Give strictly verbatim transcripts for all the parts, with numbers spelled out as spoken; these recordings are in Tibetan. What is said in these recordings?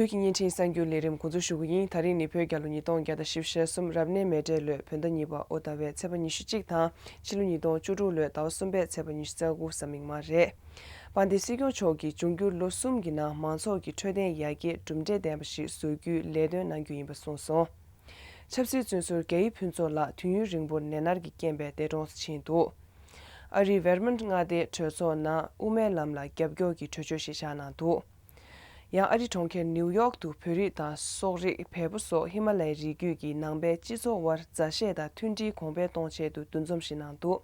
བོད་ཀྱི་བརྙན་འཕྲིན་གསར་འགྱུར་ལས་རིམ་འགོ་འཛུགས་ཞུ་གི་ཡིན། ད་རིང་ནི་བོད་རྒྱལ་ལོ་ཉིས་སྟོང་བརྒྱ་དང་བཞི་བཅུ་ཞེ་གསུམ་རབ་གནས་མེ་སྤྲེལ་ལོའི་བོད་ཟླ་གཉིས་པ་ཨོ་ཟླ་བའི་ཚེས་པ་ཉི་ཤུ་གཅིག་དང་ཕྱི་ལོ་ཉིས་སྟོང་བཅུ་དྲུག་ལོའི་ཟླ་བ་གསུམ་པའི་ཚེས་པ་ཉི་ཤུ་རྩ་དགུ་གཟའ་མིག་དམར་རེད། དཔལ་ལྡན་སྲིད་སྐྱོང་མཆོག་གིས་འབྱུང་འགྱུར་ལོ་གསུམ་གྱི་ནང་མང་ཚོགས་ཀྱི་འཕྲོད་བསྟེན་ཡར་རྒྱས་གྲུབ་འབྲས་ལྡན་པ་ཞིག་བཟོ་རྒྱུའི་ལས་དོན་གནང་རྒྱུ་ཡིན་པ་གསུངས་སོང་། ཆབ་སྲིད་བཙོན་ཟུར་རྒྱ་ཡིག་ཕུན་ཚོགས་ལགས་དུས་ཡུན་རིང་པོར་ནད་མནར་གྱི་རྐྱེན་པས་འདས་གྲོངས་སུ་ཕྱིན་འདུག་ཨ་རིའི་ཝེར་མོན་ཊི་མངའ་སྡེའི་གྲོས་ཚོགས་ནང་དབུ་མའི་ལམ་ལ་རྒྱབ་སྐྱོར་གྱི་གྲོས་ཆོད་ཞིག་བཞག་གནང་འདུག་ཡང་ཨ་རི་གྲོང་ཁྱེར་ནིའུ་ཡོག་ཏུ་བོད་རིགས་དང་སོག་རིགས། བལ་པོ་སོགས་ཧི་མ་ལ་ཡའི་རི་རྒྱུད་ཀྱི་ནང་པའི་སྤྱི་ཚོགས་དབར་མཛའ་བཤེས་དང་མཐུན་སྒྲིལ་གོང་འཕེལ་གཏོང་ཆེད་དུ་འདུ་འཛོམས་ཤིག་གནང་འདུག་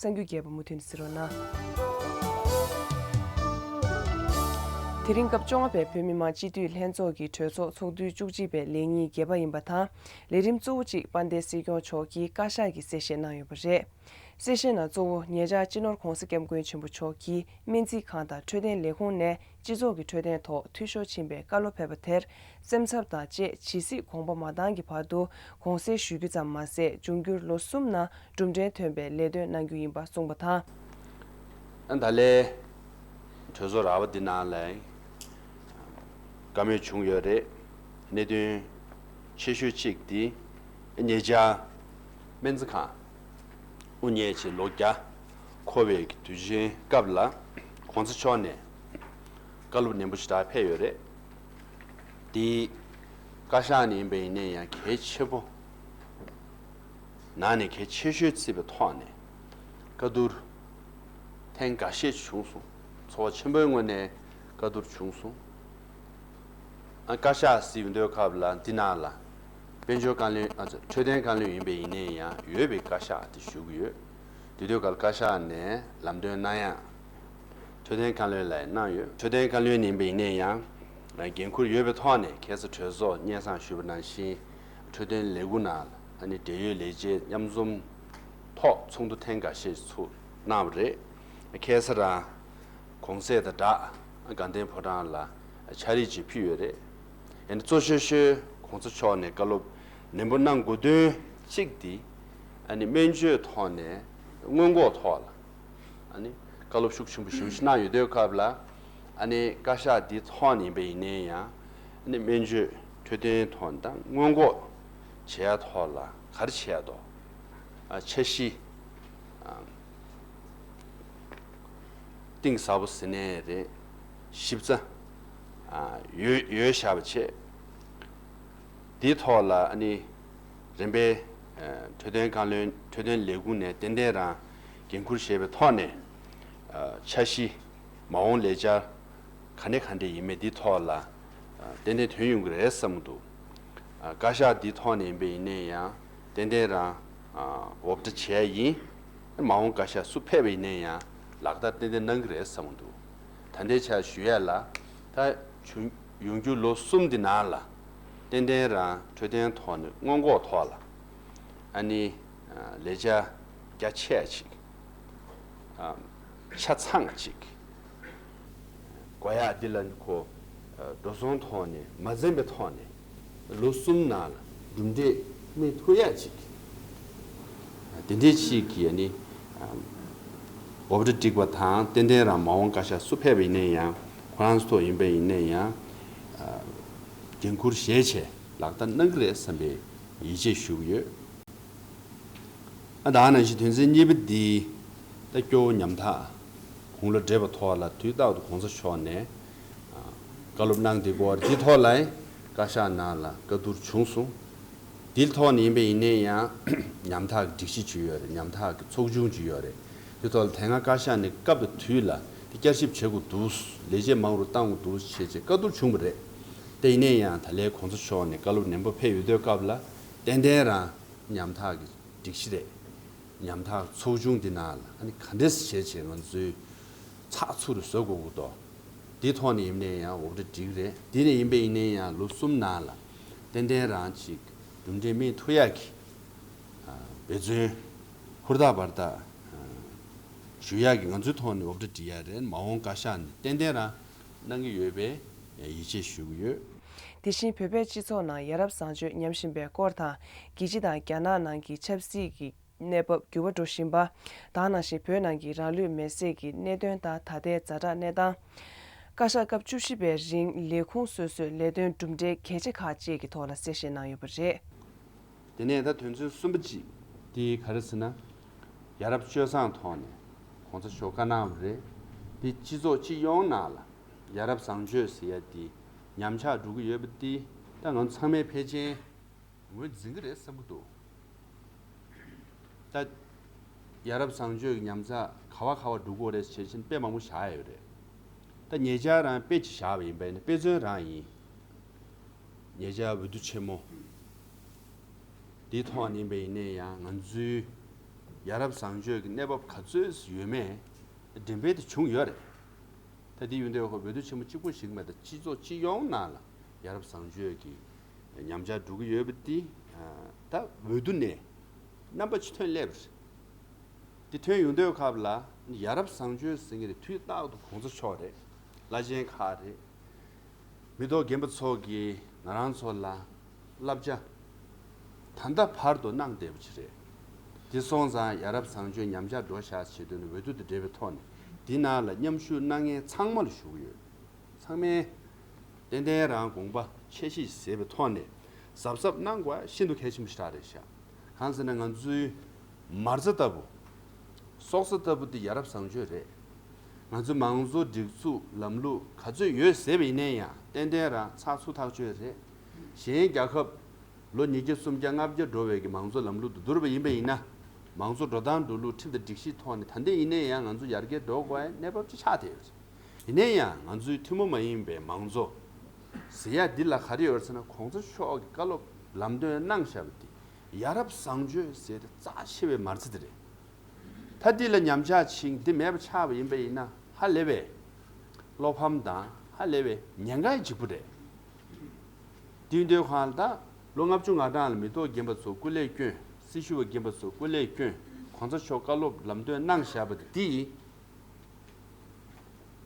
གསར་འགྱུར་རྒྱས་པ་མུ་མཐུད་ནས་གཟིགས་རོགས་གནང་། དེ་རིང་སྐབས་བཅོ་ལྔ་པའི་བོད་མི་མང་སྤྱི་འཐུས་ལྷན་ཚོགས་ཀྱི་གྲོས་ཚོགས་ཚོགས་དུས་བཅུ་གཅིག་པའི་ལས་ཉིན་བརྒྱད་པ་ཡིན་པ་དང་། ལས་རིམ་གཙོ་བོ་གཅིག་དཔལ་ལྡན་སྲིད་སྐྱོང་མཆོག་གིས་བཀའ་ཤག་གི་གསལ་བཤད་གནང་ཡོད་པ་རེད། གསལ་བཤད་ནང་གཙོ་བོ་ཉེ་ཆར་སྤྱི་ནོར་༧གོང་ས་༧སྐྱབས་མགོན་ཆེན་པོ་མཆོག་གིས་སྨན་རྩིས་ཁང་དང་འཕྲོད་བསྟེན་ལས་ཁུངས་ནས་སྤྱི་ཚོགས་ཀྱི་འཕྲོད་བསྟེན་ཐོག་འཐུས་ཤོར་ཕྱིན་པའི་བཀའ་སློབ་ཕེབས་པ་དེར། སེམས་འཚབ་དང་བཅས་ཇི་སྲིད་དགོངས་པ་མ་བཏང་གི་བར་དུ་དགོངས་སེལ་ཞུ་རྒྱུ་ཙམ་མ་ཟད། འབྱུང་འགྱུར་ལོ་གསུམ་ནང་གྲུབ་འབྲས་ཐོན་པའི་ལས་དོན་གནང་རྒྱུ་ཡིན་པ་གསུངས་པ་དང་། ཨ། ད་ལན་གྲོས་ཚོགས་ར་བ་འདི་ནང་ལ་བཀའ་མོལ་བྱུང་ཡོད་རེད། གནད་དོན་ཆེ་ཤོས་གཅིག་འདི་ཉེ་ཆར་སྨན་རྩིས་ཁང་དབུ་བརྙེས་བྱས་ལོ་བརྒྱ་འཁོར་བའི་དུས་ཆེན་སྐབས་ལ་༧གོང་ས་མཆོག་ནས་བཀའ་སློབ་ནན་པོ་ཞེ་དྲག་ཕེབས་ཡོད་རེད། འདི་བཀའ་ཤག་ནས་ཡིན་པ་ཡིན་ནའི་ཡང་གལ་ཆེན་པོ། ནང་ནས་གལ་ཆེ་ཤོས་བརྩིས་པའི་ཐོག་ནས་བཀའ་བསྡུར་ཐེངས་འགའ་ཤས་བྱུང་སོང་། ཚོགས་ཆེན་པོའི་ངོས་ནས་བཀའ་བསྡུར་བྱུང་སོང་། ཨ། བཀའ་ཤག་ཟེར་ཡོང་དུས་སྐབས་ལ་འདི་ནང་ལ་དཔལ་འབྱོར་བཀའ་བློན། ཨ། འཕྲོད་བསྟེན་བཀའ་བློན་ཡིན་པ་ཡིན་ནའི་ཡང་ཡོད་པའི་བཀའ་ཤག་དེ་ཞུ་གི་ཡོད། དེ་དུས་སྐབས་ལ་བཀའ་ཤག་ནས་ལམ་སྟོན་གནང་ཡག་འཕྲོད་བསྟེན་བཀའ་བློན་ལ་གནང་ཡོད། འཕྲོད་བསྟེན་བཀའ་བློན་ཡིན་པ་ཡིན་ནའི་ཡང་འགན་ཁུར་ཡོད་པའི་ཐོག་ནས་ཁ་སང་གྲོས་ཚོགས་སྙན་སེང་ཞུས་པ་ནང་བཞིན་འཕྲོད་བསྟེན་ལས་ཁུངས་ནང་ལ་ཨ་ནི་འབྲེལ་ཡོད་ལས་བྱེད་མཉམ་འཛོམས་ཐོག་ཚོགས་འདུ་ཐེངས་འགའ་ཤས་ཚུགས་གནང་བ་རེད། ཁ་སང་རང་གོང་ཚད་དང་སྦྲགས་དགའ་ལྡན་ཕོ་བྲང་ལ་ཕྱག་བྲིས་ཅིག་ཕུལ་ཡོད་རེད། ཡིན་ནའི་གཙོ་ཆེ་ཤོས་གོང་ས་མཆོག་ནས་བཀའ་སློབ་ནན་པོ་གནང་དགོས་དོན་གཅིག་འདི་ཨ་ནི་སྨན་བཅོས་ཐོག་ནས་སྔོན་འགོག་ཐོག་ལ་ཨ་ནི་བཀའ་སློབ་ཤུགས་ཆེན་པོ་ཞེ་པོ་ཅིག་གནང་ཡོད་དུས་སྐབས་ལ། ཨ་ནི་བཀའ་ཤག་འདི་ཐོག་ནས་ཡིན་པ་ཡིན་ནའི་ཡང་ཨ་ནི་སྨན་བཅོས་འཕྲོད་བསྟེན་ཐོག་དང་སྔོན་འགོག་བྱེད་ཡ་ཐོག་ལ་ག་རེ་བྱེད་ཡ་འདུག་ཨ། འཆར་གཞི། ཨ། གཏིང་ཟབ་པོ་ཟེར་ནའི་རེད། ཞིབ་ཚགས། ཨ། ཡོད་ཡོད་བཞག་པ་བྱས། དེའི་ཐོག་ལ་ཨ་ནི་རིམ་པས། ཨ། འཕྲོད་བསྟེན་བཀའ་བློན། འཕྲོད་བསྟེན་ལས་ཁུངས་ནས་ཏན་ཏན་རང་འགན་ཁུར་བཞེས་པའི་ཐོག་ནས། ཨ། འཆར་གཞི། མ་འོངས་ལས་འཆར་ག་འདྲ་ག་འདྲ་ཡིན་མིན་འདིའི་ཐོག་ལ། ཨ། ཏན་ཏན་ཐོན་ཡོང་གི་རེད་བསམ་གྱི་འདུག་ཨ། བཀའ་ཤག་འདིའི་ཐོག་ནས་ཡིན་པ་ཡིན་ནའི་ཡང་ཏན་ཏན་རང་། ཨ། འོབ་སྒྲ་བྱས་ཡིན། མ་འོངས་བཀའ་ཤག་སུ་ཕེབས་པ་ཡིན་ནའི་ཡང་ལག་བསྟར་ཏན་ཏན་གནང་གི་རེད་བསམ་གྱི་འདུག་ད་ལྟའི་ཆར་ཞུ་ཡ་ལ། ད་འབྱུང་ཡོང་རྒྱུ་ལོ་གསུམ་འདི་ནང་ལ་ཏན་ཏན་རང་འཕྲོད་བསྟེན་ཐོག་ནས་སྔོན་འགོག་ཐོག་ལ་ཨ་ནི། ཨ། ལས་འཆར་རྒྱ་ཆེ་ཅིག་ཨ། ཆ་ཚང་ཅིག་དགོས་ཡ་འདི་ལ་ཁོ། ཨ། འགྲོ་སོང་ཐོག་ནས་མ་འཛེམས་པའི་ཐོག་ནས་ལོ་གསུམ་ནང་ལ་གྲུབ་འབྲས་སྨིན་ཐུབ་ཡ་ཅིག་དེ་འདྲའི་ཅིག་གི་ཨ་ནི། ཨ། འོབ་སྒྲ་བསྒྲིགས་པ་དང་ཏན་ཏན་རང་མ་འོངས་བཀའ་ཤག་སུ་ཕེབས་པ་ཡིན་ནའི་ཡང་ཁོ་རང་ཚོ་ཐོག་ཡིན་པ་ཡིན་ནའི་ཡང་། ཨ། འགན་ཁུར་བཞེས་བྱས་ལག་བསྟར་གནང་གི་རེད་བསམ་པའི་ཡིད་ཆེས་ཞུ་གི་ཡོད། ཨ། ད་ནང་བཞིན་དོན་ཚན་གཉིས་པ་འདི་ད་སྐྱོ་བོ་ཉམ་ཐག་དགུང་ལོ་བགྲེས་པ་ཐོག་ལ་དུས་རྟག་ཏུ་གོང་ས་མཆོག་ནས། ཨ། བཀའ་སློབ་གནང་བསྡད་སྐོར་འདི་ཐོག་ལ་བཀའ་ཤག་ནང་ལ་བཀའ་བསྡུར་བྱུང་སོང་། འདིའི་ཐོག་ནས་ཡིན་པ་ཡིན་ནའི་ཡང་ཉམ་ཐག་གི་སྒྲིག་གཞི་ཅིག་ཡོད་རེད། ཉམ་ཐག་གི་ཚོགས་ཆུང་ཅིག་ཡོད་རེད། དེ་ཐོག་ལ་དེ་སྔ་བཀའ་ཤག་ནས་སྐབས་དང་དུས་ལ་དེ་བསྐྱར་ཞིབ་བྱེད་དགོས་འདུག་ལས་བྱེད་མང་རུ་གཏང་དགོས་འདུག་བྱས་བྱས་བཀའ་བསྡུར་བྱུང་བ་རེད། དེ་ཡིན་ནའི་ཡང་ད་ལན་གོང་ས་མཆོག་ནས་བཀའ་སློབ་ནན་པོ་ཕེབས་ཡོད་དུས་སྐབས་ལ་ཏན་ཏན་རང་ཉམ་ཐག་གི་སྒྲིག་གཞི་རེད། ཉམ་ཐག་ཚོགས་ཆུང་འདི་ནང་ལ་ཨ་ནི་ག་འདྲས་བྱས་བྱས་ང་ཚོའི་ཚགས་ཚུད་རུ་བཟོ་དགོས་ཀྱི་འདུག་འདི་ཐོག་ནས་ཡིན་ནའི་ཡང་འོབ་སྒྲ་འགྲིག་རེད། འདི་ནས་ཡིན་པ་ཡིན་ནའི་ཡང་ལོ་གསུམ་ནང་ལ་ཏན་ཏན་རང་ཅིག་གྲུབ་འབྲས་སྨིན་ཐུབ་ཡག་གི། ཨ། འབད་བརྩོན་ཧུར་ཐག་འབར་ཐག་ཨ། ཞུ་ཡག་གི་ང་ཚོའི་ཐོག་ནས་འོབ་སྒྲ་འགྲིག་ཡག་རེད། མ་འོངས་བཀའ་ཤག་ནས་ཏན་ཏན་རང་གནང་གི་ཡོད་པའི་ཡིད་ཆེས་ཞུ་གི་ཡོད། དེ་བཞིན་བོད་པའི་སྤྱི་ཚོགས་ནང་ཡ་རབས་བཟང་སྤྱོད་ཉམས་བཞིན་པའི་སྐོར་དང་། རྒྱལ་སྤྱི་དང་རྒྱ་ནག་ནང་གི་ཆབ་སྲིད་ཀྱི་གནས་བབ་འགྱུར་བ་འགྲོ་བཞིན་པ། ད་ག་ནང་བཞིན་བོད་ནང་གི་རང་ལུས་མེར་སྲེག་གི་གནད་དོན་དང་ད་ལྟའི་ཛ་དྲག་གནས་སྟངས། བཀའ་ཤག་སྐབས་བཅུ་བཞི་པའི་རིང་ལས་ཁུངས་སོ་སོའི་ལས་དོན་གྲུབ་འབྲས་གལ་ཆེ་ཁག་ཅིག་གི་ཐོག་ལ་གསལ་བཤད་གནང་ཡོད་པ་རེད། དེ་ནས་ད་དོན་ཚན་གསུམ་པ་གཅིག་དེ་ག་རེ་ཟེར་ན། ཡ་རབས་སྤྱོད་བཟང་ཐོག་ནས་གོང་ས་མཆོག་བཀའ་གནང་བ་རེད། དེ་སྤྱི་ཚོགས་སྤྱི་ཡོངས་ནང་ལ་ཡ་རབས་བཟང་སྤྱོད་ཟེར་ཡ་དེ་ཉམས་ཆག་འགྲོ་གི་ཡོད་པ་དེ་ད་ང་ཚོ་ཚང་མས་ཕལ་ཆེར་ངོས་འཛིན་གྱི་རེད་བསམ་གྱི་འདུག་ད་ཡ་རབས་བཟང་སྤྱོད་ཀྱི་ཉམས་ཆག་ག་བ་ག་བ་འགྲོ་གི་རེད་ཟེར་བྱས་ཕྱིན་དཔེ་མང་པོ་བཞག་ཡོད་རེད། ད་ཉེ་ཆར་རང་དཔེ་ཅིག་བཞག་པ་ཡིན་པས་ན་དཔེ་མཚོན་རང་ཡིན། ཉེ་ཆར་འོས་བསྡུ་ཆེན་མོ་དེའི་ཐོག་ནས་ཡིན་པ་ཡིན་ནའི་ཡང་ང་ཚོའི་ཡ་རབས་བཟང་སྤྱོད་ཀྱི་གནས་བབ་ག་ཚོད་ཡོད་མེད་འགྲེམས་སྤེལ་དེ་བྱུང་ཡོད་རེད། ད་དེ་ཡོད་འདོད་ཁོ་འོས་བསྡུ་ཆེན་མོ་གཅིག་པོ་ཞིག་མེད་ད་སྤྱི་ཚོགས་སྤྱི་ཡོངས་ནང་ལ་ཡ་རབས་བཟང་སྤྱོད་ཀྱི་ཉམས་ཆག་འགྲོ་གི་ཡོད་པ་འདི་ད་འོས་བསྡུ་ནས་རྣམ་པ་ཅིག་ཐོན་སླེབས་རེད། དེ་ཐོན་ཡོང་དུས་སྐབས་ལ་ཡ་རབས་བཟང་སྤྱོད་ཟེར་མཁན་དེ་དུས་རྟག་ཏུ་གོང་ས་མཆོག་རེད། བླ་ཆེན་ཁག་རེད། མི་ཐོག་རྒན་པ་ཚོ་གིས་ང་རང་ཚོ་ལ་བསླབ་བྱ་ད་ལྟ་བར་དུ་གནང་བསྡད་པ་ཅིག་རེད། དེ་སོང་ཙང་ཡ་རབས་བཟང་སྤྱོད་ཉམས་ཆག་འགྲོ་བཞག་བྱེད་དོན་འོས་བསྡུ་དང་འབྲེལ་བའི་ཐོག་ནས་འདི་ནང་ལ་མཉམ་ཞུགས་གནང་མཁན་ཚང་མ་ལ་ཞུ་གི་ཡོད། ཚང་མས་ཏན་ཏན་རང་དགོངས་པ་འཆར་གཞི་བཟོས་པའི་ཐོག་ནས་གཟབ་གཟབ་གནང་དགོས་ཤིན་ཏུ་གལ་ཆེན་པོ་ཞིག་རེད་ཤག་གང་ཟེར་ན་ང་ཚོའི་མ་རྩ་ལྟ་བུ། སྲོག་རྩ་ལྟ་བུ་དེ་ཡ་རབས་བཟང་སྤྱོད་རེད། ང་ཚོའི་མང་གཙོ་སྒྲིག་འཛུགས་ལམ་ལུགས་ག་ཚོད་ཡོད་ཟེར་བ་ཡིན་ན་ཡང་ཏན་ཏན་རང་ཚགས་ཚུད་ཐག་ཆོད་རེད། གཞན་རྒྱལ་ཁབ་ལོ་ཉིས་བརྒྱ་སུམ་བརྒྱ་ལྔ་བརྒྱ་འགྲོ་བའི་གི་མང་གཙོ་ལམ་ལུགས་དེ་བསྡུར་བ་ཡིན་པ་ཡིན་ན། མང་གཙོ་འགྲོ་སྟངས་འགྲོ་ལུགས་ཁྲིམས་དང་སྒྲིག་གཞི་ཐོག་ནས་ད་ལྟ་ཡིན་ན་ཡང་ང་ཚོ་ཡར་རྒྱས་འགྲོ་དགོས་གནས་བབ་ཅིག་ཆགས་བསྡད་ཡོད་རེད། ཡིན་ན་ཡང་ང་ཚོའི་ཐུན་མོང་མ་ཡིན་པའི་མང་གཙོ་ཟེར་ཡ་འདི་ལ་ག་རེ་ཡོད་ཟེར་ན་གོང་ས་མཆོག་གི་བཀའ་སློབ་ལམ་སྟོན་གནང་བཞག་པ་འདི་ཡ་རབས་བཟང་སྤྱོད་ཟེར་ཏེ་རྩ་ཆེ་བའི་མ་རྩ་འདི་རེད། ད་འདི་ལ་ཉམས་ཆག་ཕྱིན་འདི་མེད་པ་ཆགས་པ་ཡིན་པ་ཡིན་ན་ཧ་ལས་པའི་བློ་ཕམ་དང་ཧ་ལས་པའི་ཉེན་ཁ་ཡི་གཅིག་པུ་རེད། དེ་ཡིན་དུས་གང་ལ་ད་ལོ་ལྔ་བཅུ་ང་གྲངས་ལ་མི་ཐོག་རྒན་པ་ཚོ་སྐུ་ལས་བསྐྱོན། སྲི་ཞུ་བ་རྒན་པ་ཚོ་སྐུ་ལས་བསྐྱོན། གོང་ས་མཆོག་བཀའ་སློབ་ལམ་སྟོན་གནང་བཞག་པ་འདི་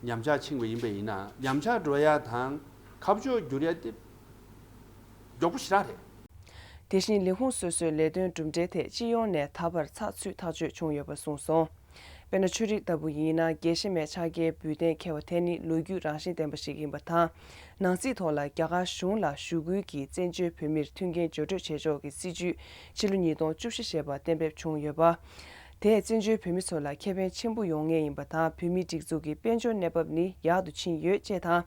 ཉམས་ཆག་ཕྱིན་པ་ཡིན་པ་ཡིན་ན་ཉམས་ཆག་འགྲོ་ཡ་དང་ཁ་ཕྱོགས་བསྒྱུར་ཡ་དེ་མགྱོགས་པོ་ཞེ་དྲག་རེད། དེ་བཞིན་ལས་ཁུངས་སོ་སོའི་ལས་དོན་གྲུབ་འབྲས་ཐད་སྤྱི་ཡོངས་ནས་ད་བར་ཚགས་ཚུད་ཐག་གཅོད་བྱུང་ཡོད་པ་གསུངས་སོང་། དཔེར་ན་ཆོས་རིག་ལྟ་བུ་ཡིན་ན་དགེ་བཤེས་མའི་ཕྱག་འཁྱེར་འབུལ་གཏན་འཁེལ་བ་དེ་ནི་ལོ་རྒྱུས་རང་བཞིན་ལྡན་པ་ཞིག་ཡིན་པ་དང་། ནང་སྲིད་ཐོག་ལ་རྒྱ་གར་གཞུང་ལ་ཞུ་སྐུལ་གྱིས་བཙན་བྱོལ་བོད་མིར་མཐུན་རྐྱེན་སྦྱོར་སྤྲོད་བྱེད་ཕྱོགས་ཀྱི་སྲིད་ཇུས་ཕྱི་ལོ་ཉིས་སྟོང་བཅུ་བཞི་ཞེས་པ་གཏན་འབེབས་བྱུང་ཡོད་པ། དེས་བཙན་བྱོལ་བོད་མི་ཚོ་ལ་ཁེ་ཕན་ཆེན་པོ་ཡོང་ངེས་ཡིན་པ་དང་བོད་མིའི་སྒྲིག་འཛུགས་ཀྱི་དཔལ་འབྱོར་གནས་བབ་ནི་ཡག་ཏུ་ཕྱིན་ཡོད་ཅེས་དང་།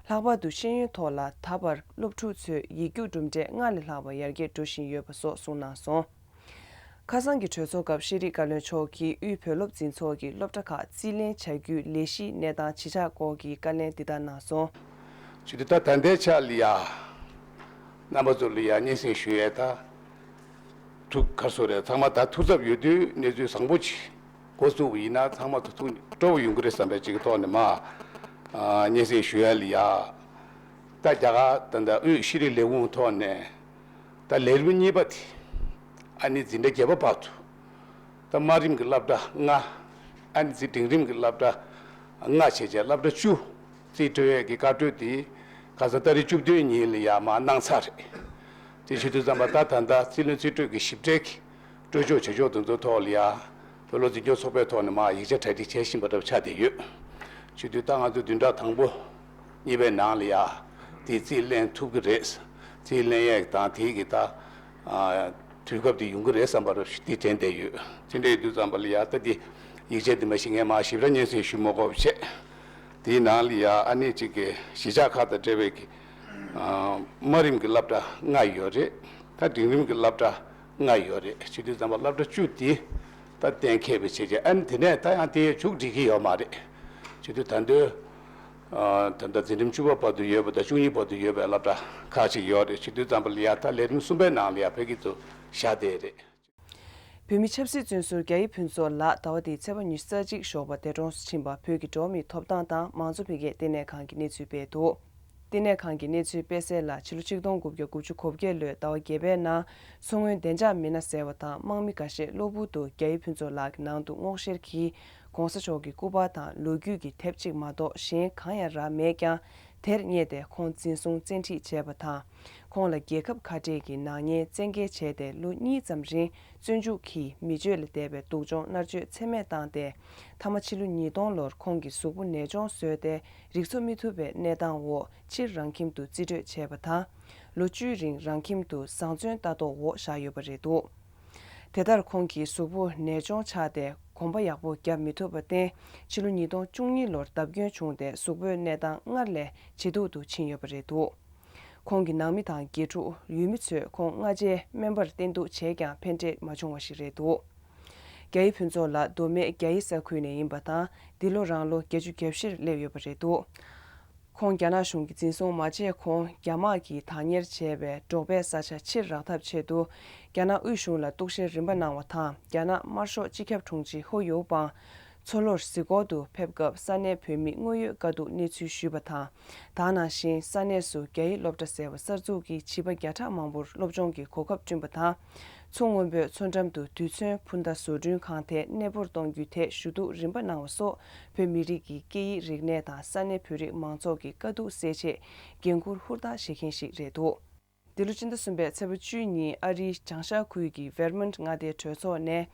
ལྷག་པར་དུ་ཤེས་ཡོན་ཐོག་ལ་ད་བར་སློབ་ཕྲུག་ཚོས་ཡིག་རྒྱུགས་གྲུབ་འབྲས་སྔར་ལས་ལྷག་པ་ཡར་རྒྱས་འགྲོ་བཞིན་ཡོད་པ་སོགས་གསུངས་གནང་སོང་། ཁ་སང་གི་གྲོས་ཚོགས་སྐབས་ཤེས་རིག་བཀའ་བློན་མཆོག་གིས་དབུས་བོད་སློབ་འཛིན་ཚོགས་ཀྱི་སློབ་གྲྭ་ཁག་རྩིས་ལེན་བྱ་རྒྱུའི་ལས་གཞིའི་གནས་སྟངས་ཇི་ཆགས་སྐོར་གྱི་བཀའ་ལན་འདི་ལྟར་གནང་སོང་། བྱས་དུས་ད་ད་ལྟའི་ཆ་ལ་ཡ། རྣམ་པ་ཚོ་ལ་ཡ་སྙན་སེང་ཞུ་ཡས་ད། ཐུགས་ཁར་སོ་རེད་ཚང་མ་ད་ཐུགས་འཚབ་ཡོད་དུས་གནས་ཚུལ་བཟང་པོ་ཅིག་འགོ་བཙུགས་པ་ཡིན་ན་ཚང་མ་ཐུགས་ཐུགས་སྤྲོ་བོ་ཡོང་གི་རེད་བསམ་པའི་ཅིག་གི་ཐོག་ནས་མ། ཨ་སྙན་སེང་ཞུ་ཡ་ལ་ཡ། ད་རྒྱ་གར་ད་ལྟ་དབུས་ཤེས་རིག་ལས་ཁུངས་ཐོག་ནས་ད་ལས་རིམ་གཉིས་པ་དེ་ཨ་ནི་འཛིན་གྲྭ་བརྒྱད་པ་བར་དུ་ད་དམའ་རིམ་གྱི་སློབ་གྲྭ་ལྔ་ཨ་ནི་འཛིན་འབྲིང་རིམ་གྱི་སློབ་གྲྭ་ལྔ་བྱས་རྗེས་སློབ་གྲྭ་བཅུ་རྩིས་སྤྲོད་ཡས་ཀྱི་བཀའ་འཁྲོལ་དེ་ཁ་སང་ཏ་རིག་བཅུ་བདུན་ཉིན་ལ་ཡ་མ་གནང་ཚར་རེད། དེ་བྱེད་དུས་ཙམ་པ་ད་ད་ལྟ་རྩིས་ལེན་རྩིས་སྤྲོད་ཀྱི་ཞིབ་ཕྲའི་གི་སྤྲོད་ཕྱོགས་བྱེད་ཕྱོགས་དེ་ཚོ་ཐོག་ལ་ཡ་བོད་སློབ་འཛིན་སྐྱོང་ཚོགས་པའི་ཐོག་ནས་མར་ཡིག་ཆ་གྲ་སྒྲིག་བྱེད་བཞིན་པ་འདྲ་པོ་ཆགས་བསྡད་ཡོད། བྱེད་དུས་ད་ང་ཚོ་བདུན་ཕྲག་དང་པོ་གཉིས་པའི་ནང་ལ་ཡ་དེ་རྩིས་ལེན་ཐུབ་ཀྱི་རེད། རྩིས་ལེན་ཡས་དང་དེའི་གི་ད་ཨ་དུས་སྐབས་དེ་ཡོང་གི་རེད་བསམ་པ་འདྲ་པོ་ཞིག་དེ་དྲན་བསྡད་ཡོད། དེ་འདྲ་ཡིན་དུས་ཙམ་པ་ལ་ཡ་ད་དེ་ཡིག་ཆ་དེ་མ་ཤེས་ངས་མར་ཞིབ་ཕྲ་སྙན་སེང་ཞུ་མ་དགོས་པ་བྱས། དེའི་ནང་ལ་ཡ་ཨ་ནི་གཅིག་གི་གཞིས་ཆགས་ཁག་དང་འབྲེལ་བའི་གི་ཨ་དམའ་རིམ་གྱི་སློབ་གྲྭ་ལྔ་ཡོད་རེད། ད་འབྲིང་རིམ་གྱི་སློབ་གྲྭ་ལྔ་ཡོད་རེད། བྱེད་དུས་ཙམ་པ་སློབ་གྲྭ་བཅུ་དེ་ད་གཏན་འཁེལ་བའི་བྱས་རྗེས་ཨ་ནི་དེ་ནས་ད་ཡང་དེ་མཇུག་སྒྲིལ་གྱི་ཡོད་མ་རེད། བྱེད་དུས་ད་འདོད་ཨ་ད་ལྟ་འཛིན་རིམ་བཅུ་པ་བར་དུ་ཡོད་པ་དང་བཅུ་གཉིས་བར་དུ་ཡོད་པའི་སློབ་གྲྭ་ཁག་ཅིག་ཡོད་རེད། བྱེད་དུས་ཙམ་པ་ལ་ཡ་ད་ལས་རིམ་གསུམ་པའི་ནང་ལ་ཡ་ཕ་གི་ཚོ་བཞག་བསྡད་རེད། བོད་མི་ཆབ་སྲིད་བཙོན་ཟུར་རྒྱ་ཡེ་ཕུན་ཚོགས་ལགས་ཟླ་བ་འདིའི་ཚེས་པ་ཉི་ཤུ་རྩ་གཅིག་ཞོགས་པ་འདས་གྲོངས་སུ་ཕྱིན་པར་བོད་ཀྱི་འགྲོ་བ་མིའི་ཐོབ་ཐང་དང་མང་གཙོ་འཕེལ་རྒྱས་ལྟེ་གནས་ཁང་གིས་གནས་ཚུལ་སྤེལ་འདུག་ལྟེ་གནས་ཁང་གིས་གནས་ཚུལ་སྤེལ་གསལ་ལ་ཕྱི་ལོ་ཆིག་སྟོང་དགུ་བརྒྱ་དགུ་བཅུ་གོ་བརྒྱད་ལོའི་ཟླ་བ་བརྒྱད་པའི་ནང་མཚོ་སྔོན་བདེ་འཇགས་མི་སྣ་ཟེར་བ་དང་དམག་མི་འགའ་ཤས་གློ་བུར་དུ་རྒྱ་ཡེ་ཕུན་ཚོགས་ལགས་ཀྱི་ནང་དུ་སྔོག་བཤེར་གྱིས་གོང་ས་མཆོག་གི་སྐུ་པར་དང་ལོ་རྒྱུས་ཀྱི་དེབ་ཅིག་མ་གཏོགས་གཞན་གང་ཡང་རག་མེད་ཀྱང་། དེར་བསྙད་དེ་ཁོང་འཛིན་བཟུང་བཙན་ཁྲིད་བྱས་པ་དང་། ཁོང་ལ་རྒྱལ་ཁབ་ཁ་བྲལ་གྱི་ནག་ཉེས་བཙན་འགེལ་བྱས་ཏེ་ལོ་གཉིས་ཙམ་རིང་བཙོན་འཇུག་གིས་མི་སྤྱོད་ལ་བསྡད་པའི་སྡུག་སྦྱོང་མནར་གཅོད་ཚད་མེད་བཏང་སྟེ། མཐའ་མ་ཕྱི་ལོ་ཉིས་སྟོང་ལོར་ཁོང་གི་གཟུགས་པོ་ནད་གཅོང་བཟོས་ཏེ་རིག་འཚོ་མི་ཐུབ་པའི་གནས་སྟངས་འོག་ཕྱིར་རང་ཁྱིམ་དུ་རྩིས་སྤྲོད་བྱས་པ་དང་། ལོ་བཅུའི་རིང་རང་ཁྱིམ་དུ་བཟང་བཙོན་ལྟ་རྟོག་འོག་བཞག་ཡོད་པ་རེད་འདུག་དེ་ལྟར་ཁོང་གི་གཟུགས་པོ་ནད་གཅོང་ཆགས་ཏེ་གོམ་པ་ཡག་པོ་བརྒྱབ་མི་ཐུབ་པར་བརྟེན། ཕྱི་ལོ་ཉིས་སྟོང་བཅུ་གཉིས་ལོར་བརྡབ་སྐྱོན་བྱུང་སྟེ་གཟུགས་པོའི་གནས་སྟངས་སྔར་ལས་ཇེ་སྡུག་ཏུ་ཕྱིན་ཡོད་པ་རེད་འདུག་ཁོང་གི་ནང་མི་དང་དགེ་ཕྲུག་ཡུལ་མི་ཚོས་ཁོང་སྔ་རྗེས་སྨན་པར་བསྟེན་གཏུགས་བྱས་ཀྱང་ཕན་འབྲས་མ་བྱུང་བ་ཞིག་རེད་འདུག་རྒྱ་ཡི་ཕུན་ཚོགས་ལགས་མདོ་སྨད་རྒྱ་ཡི་ས་ཁུལ་ནས་ཡིན་པ་དང་། འདི་ལོ་རང་ལོ་བརྒྱད་ཅུ་གྱ་བཞིར་སླེབས་ཡོད་པ་རེད་འདུག་ཁོང་རྒྱ་ནག་གཞུང་གིས་འཛིན་བཟུང་མ་བྱས་གོང་རྒྱ་དམག་གིས་བདག་གཉེར་བྱས་པའི་འབྲོག་པའི་ས་ཆ་ཕྱིར་རག་ཐབས་ཆེད་དུ། རྒྱ་ནག་དབུས་གཞུང་ལ་གཏུག་བཤེར་རིམ་པ་གནང་བ་དང་། རྒྱ་ནག་དམར་ཤོག་སྤྱི་ཁྱབ་དྲུང་ཆེ་ཧོ་ཡོའུ་པང་མཚོ་ལྷོར་གཟིགས་སྐོར་དུ་ཕེབས་སྐབས་ས་གནས་བོད་མི་དངོས་ཡོད་དཀའ་སྡུག་གནས་ཚུལ་ཞུས་པ་དང་། དེ་ནང་བཞིན་ས་གནས་སུ་རྒྱ་ཡིག་སློབ་གྲྭ་ཟེར་བ་གསར་འཛུགས་ཀྱིས་བྱིས་པ་བརྒྱ་ཕྲག་མང་པོར་སློབ་སྦྱོང་གི་གོ་སྐབས་བསྐྲུན་པ་དང་། མཚོ་སྔོན་པོའི་མཚོ་འགྲམ་དུ་རྡུལ་ཚོན་འཕུར་མདའ་བཟོ་སྐྲུན་ཁང་དེ་གནས་སྤོར་གཏོང་རྒྱུའི་ཐད་ཞུ་གཏུག་རིམ་པ་གནང་བ་སོགས། བོད་མི་རིགས་ཀྱི་སྐད་ཡིག་རིག་གནས་དང་ས་གནས་བོད་རིགས་མང་ཚོགས་ཀྱི་དཀའ་སྡུག་སེལ་ཆེད་འགན་འཁུར་ཧུར་ཐག་བཞེས་མཁན་ཞིག་རེད་འདུག་འདི་ལོ་སྤྱི་ཟླ་གསུམ་པའི་ཚེས་པ་བཅུ་ཉིན་ཨ་རིའི་བྱང་ཤར་ཁུལ་གྱི་ཝེར་མོན་ཊི་མངའ་སྡེའི་གྲོས་ཚོགས་ནས།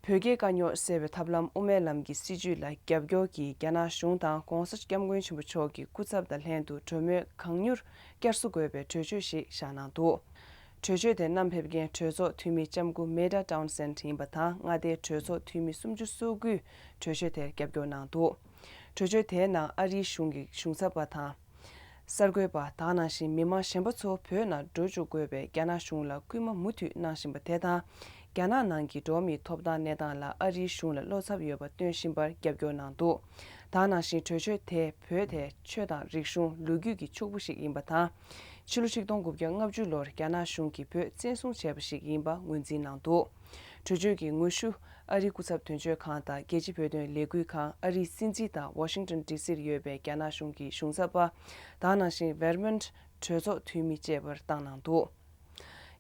བོད་རྒྱའི་དཀའ་རྙོག་སེལ་བའི་ཐབས་ལམ་དབུ་མའི་ལམ་གྱི་སྲིད་བྱུས་ལ་རྒྱབ་སྐྱོར་གྱིས་རྒྱ་ནག་གཞུང་དང་༸གོང་ས་༸སྐྱབས་མགོན་ཆེན་པོ་མཆོག་གི་སྐུ་ཚབ་དང་ལྷན་དུ་གྲོས་མོལ་གང་མྱུར་བསྐྱར་གསོ་དགོས་པའི་གྲོས་ཆོད་ཞིག་བཞག་གནང་འདུག་གྲོས་ཆོད་དེ་བསྣམས་ཕེབས་མཁན་གྲོས་ཚོགས་འཐུས་མི་ལྕམ་སྐུ་མེ་ཏྲ་ཏའུན་སན་ཡིན་པ་དང་། མངའ་སྡེའི་གྲོས་ཚོགས་འཐུས་མི་སུམ་ཅུ་སོ་དགུས་གྲོས་ཆོད་དེར་རྒྱབ་སྐྱོར་གནང་འདུག་གྲོས་ཆོད་དེའི་ནང་ཨ་རིའི་གཞུང་གི་གཞུང་ཚབ་པ་དང་། གསར་འགོད་པ་དེ་ནང་བཞིན་མི་མང་གཞན་པ་ཚོ་བོད་ནང་འགྲོ་བཅུག་དགོས་པའི་རྒྱ་ནག་གཞུང་ལ་སྐུལ་མ་མུ་མཐུད་གནང་བཞིན་པ་དེ་དང་། རྒྱ་ནག་ནང་གི་འགྲོ་བ་མིའི་ཐོབ་ཐང་གནས་སྟངས་ལ་ཨ་རིའི་གཞུང་ལ་བློ་འཚབ་ཡོད་པ་སྟོན་བཞིན་པར་རྒྱབ་སྐྱོར་གནང་འདུག་དེ་ནང་བཞིན་གྲོས་ཆོད་དེས་བོད་དེ་ཆོས་དང་རིག་གཞུང་ལོ་རྒྱུས་ཀྱི་ཕྱུག་པོ་ཞིག་ཡིན་པ་དང་། ཕྱི་ལོ་ཆིག་སྟོང་དགུ་བརྒྱ་ལྔ་བཅུ་ལོར་རྒྱ་ནག་གཞུང་གིས་བོད་བཙན་བཟུང་བྱས་པ་ཞིག་ཡིན་པ་ངོས་འཛིན་གནང་འདུག་གྲོས་ཆོད་ཀྱི་དངོས་ཤུགས་ཨ་རིའི་སྐུ་ཚབ་དོན་གཅོད་ཁང་དང་རྒྱལ་སྤྱིའི་བོད་དོན་ལས་འགུལ་ཁང་། ཨ་རིའི་སྲིད་འཛིན་དང་ཝ་ཤིང་ཏོན་ཌི་སིར་ཡོད་པའི་རྒྱ་ནག་གཞུང་གི་གཞུང་ཚབ་པ། དེ་ནང་བཞིན་ཝེར་མོན་ཊི་གྲོས་ཚོགས་འཐུས་མི་བཅས་པར་བཏང་གནང་འདུག་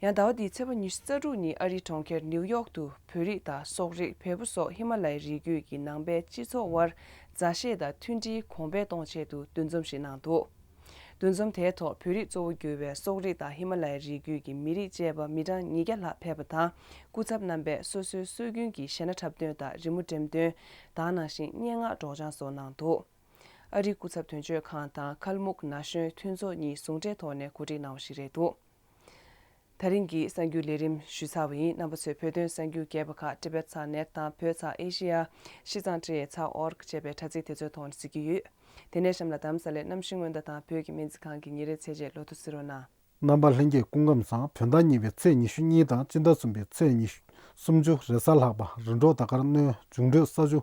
ཡང་ཟླ་བ་འདིའི་ཚེས་པ་ཉི་ཤུ་རྩ་དྲུག་ཉིན་ཨ་རིའི་གྲོང་ཁྱེར་ནིའུ་ཡོག་ཏུ་བོད་རིགས་དང་སོག་རིགས། བལ་པོ་སོགས་ཧི་མ་ལ་ཡའི་རི་རྒྱུད་ཀྱི་ནང་པའི་སྤྱི་ཚོགས་དབར་མཛའ་བཤེས་དང་མཐུན་སྒྲིལ་གོང་འཕེལ་གཏོང་ཆེད་དུ་འདུ་འཛོམས་ཤིག་གནང་འདུག་འདུ་འཛོམས་དེའི་ཐོག་བོད་རིགས་གཙོ་བོ་གྱུར་བའི་སོག་རིགས་དང་ཧི་མ་ལ་ཡའི་རི་རྒྱུད་ཀྱི་མི་རིགས་བཅས་པ་མི་གྲངས་ཉིས་བརྒྱ་ལྷག་ཕེབས་པ་དང་། སྐུ་ཚབ་རྣམ་པས་སོ་སོའི་སྲོལ་རྒྱུན་གྱི་གཞས་སྣ་འཁྲབ་སྟོན་དང་རི་མོ་འགྲེམས་སྟོན། དེ་ནང་བཞིན་སྙན་ངག་སྒྲོག་སྦྱང་སོགས་གནང་འདུག་ཨ་རིའི་སྐུ་ཚབ་དོན་གཅོད་ཁང་དང་ཁལ་མུག་ན་གཞོན་མཐུན་ཚོགས་གཉིས་ཟུང་འབྲེལ་ཐོག་ནས་གོ་སྒྲིག་གནང་བ་ཞིག་རེད་འདུག་དེ་རིང་གི་གསར་འགྱུར་ལས་རིམ་ཞུས་ཚར་བ་ཡིན། རྣམ་པ་ཚོས་བོད་དོན་གསར་འགྱུར་རྒྱས་པ་ཁག་ཊི་བེཊ་ཚག་ནེཊ་དང་བོད་ཚག་ཨེ་ཤེ་ཡ། ཤིས་ཙང་ཊི་ཨེ་ཚག་ཨོ་རི་ཇི་ཅེས་པའི་དྲ་ཚིགས་དེ་ཚོའི་ཐོག་ནས་གཟིགས་ཀྱི་ཡོད། དེ་ནས་གཤམ་ལ་དྷ་རམ་ས་ལའི་གནམ་གཤིས་སྔོན་བརྡ་དང་བོད་ཀྱི་སྨན་རྩིས་ཁང་གི་ཉིན་རེའི་ཚད་ཆེད་ལོ་ཐོ་གཟིགས་རོགས་གནང་། རྣམ་པ་ལྷན་རྒྱས་སྐུ་ཁམས་བཟང་། བོད་ཟླ་གཉིས་པའི་ཚེས་ཉི་ཤུ་གཉིས་དང་སྤྱི་ཟླ་གསུམ་པའི་ཚེས་ཉི་ཤུ་སུམ་ཅུ་རེས་གཟའ་ལྷག་པ། རི་འབྲོག་དར་དཀར་སྣོད་འབྱུང་འཕྲོད་ས་ཆུ།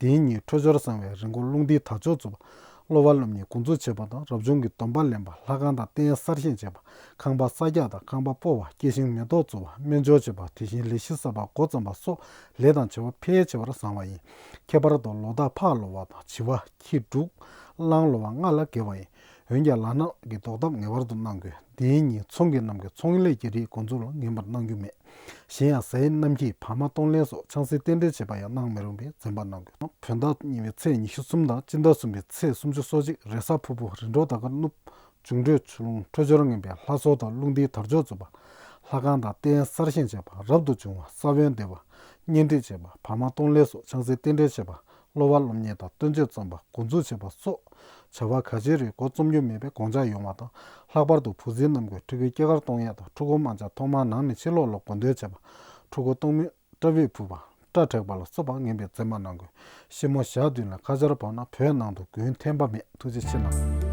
དེའི་ཉིན་འཕྲོད་སྦྱོར་བཟང་བའི་རི་མགོ་རླུང་རྟའི་དར་ལྕོག་བཙུགས་པ། སློབ་པ་སློབ་གཉེར་འགོ་འཛུགས་བྱེད་པ་དང་། རབ་བྱུང་གི་སྡོམ་པ་ལེན་པ། ལྷ་ཁང་དང་རྟེན་གསར་བཞེངས་བྱེད་པ། ཁང་པ་གསར་རྒྱག་དང་ཁང་པ་སྤོ་བ། སྐྱེ་ཤིང་མེ་ཏོག་བཙུགས་པ། སྨན་སྦྱོར་བྱེད་པ། དེ་བཞིན་ལས་གཞི་གསར་པ་འགོ་བརྩམས་པ་སོགས་ལས་དང་བྱ་བ་ཕལ་ཆེ་བར་བཟང་བ་ཡིན། ཁྱད་པར་དུ་ལོ་རྟགས་ཕག་ལོ་བ་དང་བྱི་བ། ཁྱི་འབྲུག་གླང་ལོ་བ་ལྔ་ལ་དགེ་བ་ཡིན། འོན་ཀྱང་ལག་ནག་གི་ཟློག་ཐབས་ངེས་པར་དུ་གནང་དགོས། དེའི་ཉིན་ཚོང་གི་རྣམས་ཀྱིས་ཚོང་ལས་ཀྱི་རིགས་འགོ་འཛུགས་ལ་ངན་པར་གནང་རྒྱུ་མེད། གཞན་ཡང་གཟའ་ཡི་གནམ་འཁྱིལ། བག་མ་གཏོང་ལེན་སོགས་ཆང་སའི་རྟེན་འབྲེལ་བྱེད་པ་ཡང་གནང་མི་རུང་བའི་འཛེམ་པ་གནང་དགོས། བོད་ཟླ་གཉིས་པའི་ཚེས་ཉི་ཤུ་གསུམ་དང་སྤྱི་ཟླ་གསུམ་པའི་ཚེས་སུམ་ཅུ་སོ་གཅིག་རེས་གཟའ་ཕུར་བུ། རི་འབྲོག་དར་དཀར་སྣུབ། འབྱུང་འཕྲོད་ཆུ་རླུང་འཕྲོད་སྦྱོར་ངན་པའི་ལྷ་གསོལ་དང་རླུང་རྟའི་དར་ལྕོག་བཙུགས་པ། ལྷ་ཁང་དང་རྟེན་གསར་བཞེངས་བྱེད་པ། རབ་ཏུ་བྱུང་བ་ས་བོན་འདེབས་པ། གཉེན་སྒྲིག་བྱེད་པ། བག་མ་གཏོང་ལེན་སོགས་ཆང་སའི་རྟེན་འབྲེལ་བྱེད་པ། སློབ་པ་སློབ་གཉེར་དང་སྟོན་ཆོས་བརྩམས་པ། འགོ་འཛུགས་བྱེད་པ་སོགས་བྱ་བ་ག་ཅིའི་རིགས་འགོ་རྩོམ་རྒྱུ་མེད་པའི་དགོངས་འཆར་ཡོང་བ་དང་། ལྷག་པར་དུ་བུ་གཟིའི་རྣམས་ཀྱིས་ཕྲུ་གུའི་སྐྱེས་སྐར་གཏོང་ཡས་དང་ཕྲུ་གུ་དམར་འབྱར་ཐོག་མར་ནང་ནས་ཕྱི་ལོགས་ལ་གོ་འདོན་བྱེད་པ། ཕྲུ་གུ་གཏོང་མིས་སྐྲ་བིབས་ཕུད་པ། སྐྲ་བྲེག་པ་ལ་སོགས་པ་ངན་པའི་འཛེམ་པ་གནང་དགོས། ཤི་མོ་ཞག་བདུན་ལ་ཁ་ཆར་ཕོག་ན་བོད་ནང་དུ་དགུན་འཐེན་པ་མེད། ཐུགས་རྗེ་ཆེ་གནང་།